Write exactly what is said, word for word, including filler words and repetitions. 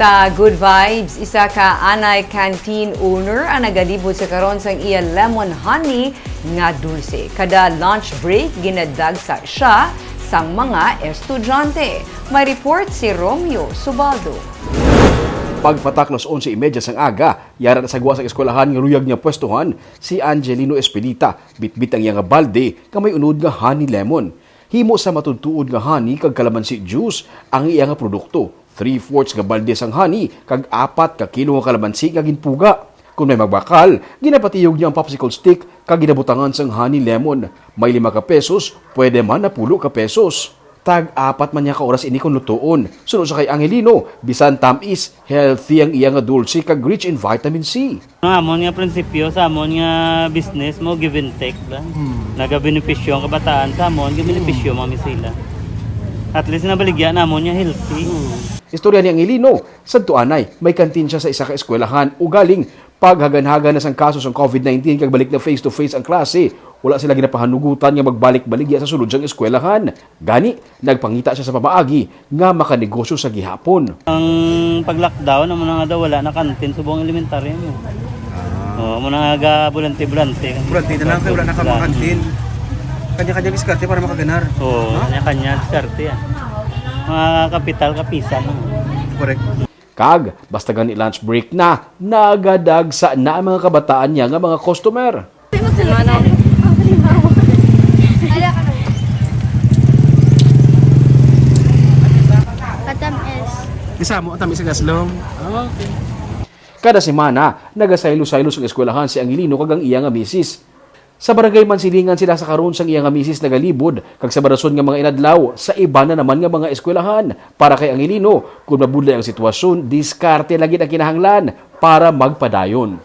Sa Good Vibes, isa ka anay canteen owner ang nagalibot sa karon sang iya lemon honey nga dulce. Kada lunch break, ginadagsa siya sang mga estudyante. May report si Romeo Subaldo. Pagpatak alas onse y media sang aga, yara na sa gwa sang eskwelahan nga luyag niya pwestuhan si Angelino Espelita. Bitbit ang iya nga balde nga may unod nga honey lemon. Himo sa matuod-tuod nga honey kag kalamansi juice ang iya nga produkto. Three-fourths nga balde sang honey kag apat ka kilo nga kalamansi nga ginpuga. Kon may magbakal, ginapatiyog niya ang popsicle stick kag ginabutangan sang honey lemon. May lima ka pesos, pwede man napulo ka pesos. Tag apat man niya ka oras ini kon lutuon. Suno sa kay Angelino, bisan tamis, healthy ang iya nga dulce kag rich in vitamin C. Ang amon nga prinsipyo sa amon nga business mo, give and take lang. Hmm. Nagabenepisyo ang kabataan sa amon, gabenepisyo man mi sila. At least nabaligya namon nga healthy. Hmm. Istorya ni Angelino, sadto anay, may kantin siya sa isa ka eskwelahan, ugaling paghaganhagan na sang kaso sang covid nineteen kag balik na face-to-face ang klase, wala sila ginapahanugutan nga magbalik-baligya sa sulod sang eskwelahan. Gani, nagpangita siya sa pamaagi nga makanegosyo sa gihapon. Ang pag-lockdown, amo na nga daw wala na kantin subong elementarya mo. Ah. Oh, amo na nga ga-bulante-bulante. Bulante na lang kay wala na ka mga kantin. Kanya-kanya diskarte para makaganar. Oo, kanya-kanya diskarte, ah. Mga kapital, kapisan, no? Correct. Kag, basta gani lunch break na, nagadagsa na ang mga kabataan niya nga mga customer. Katamis. Isa mo, tamis sa gaslong. Okay. Kada semana, nagasaylo-saylo sa eskwelahan si Angelino kag ang iya nga misis. Sa Barangay Mansilingan sila sa karon sang iya nga misis nagalibod, kag sa marason nga mga inadlaw, sa iban na naman nga mga eskwelahan. Para kay Angelino, kung mabudlay ang sitwasyon, diskarte lagi ang kinahanglan para magpadayon.